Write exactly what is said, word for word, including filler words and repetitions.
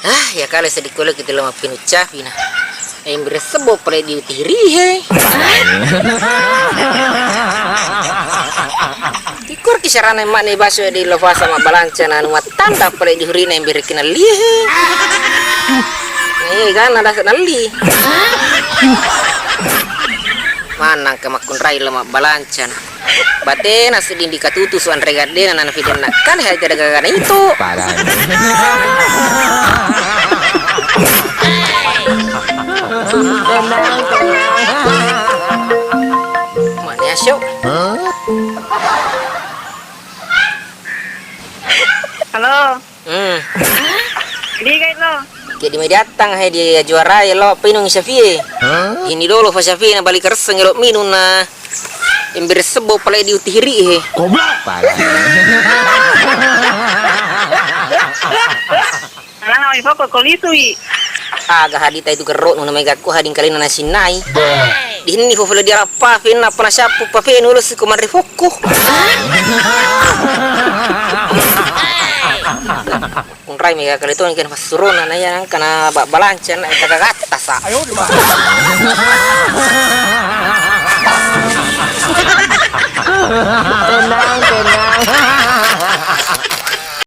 Ah, ya kale sedikolo kita lo mappinu capi na. Embere sebbo pale diutiri he. Tikur ki sarana emak ne baso di lo fasa mabbalanca na anu mattanda pale dihurina embere kinalli he. Eh, kan ada nalli. Manang ke makkunrai lo mabbalanca na. Batena sedding dikatutu su anre gaddena nana fidenna. Kan hai gada-gada itu. Parah. Mane asyuk. Halo. Hmm. Jadi kai lo. Jadi mai diattang hai dia juara lo pinung Syafie. Ini dolo fa Syafie na balik reseng lo minung na. Embere sebbo pale diutiri he. Goblok. Parah. Alana wai foko kolitui. Aga hadita itu gerro nu namai gakku hading kalina nasinnai. Dihinni fofole diarappa fenna pernah syappu pa fenu lo siko manre fokko. Unrai mega kali to ngiken fassurona na iya nangka na ba-, balanca na kagagatta sa. Tenang, tenang.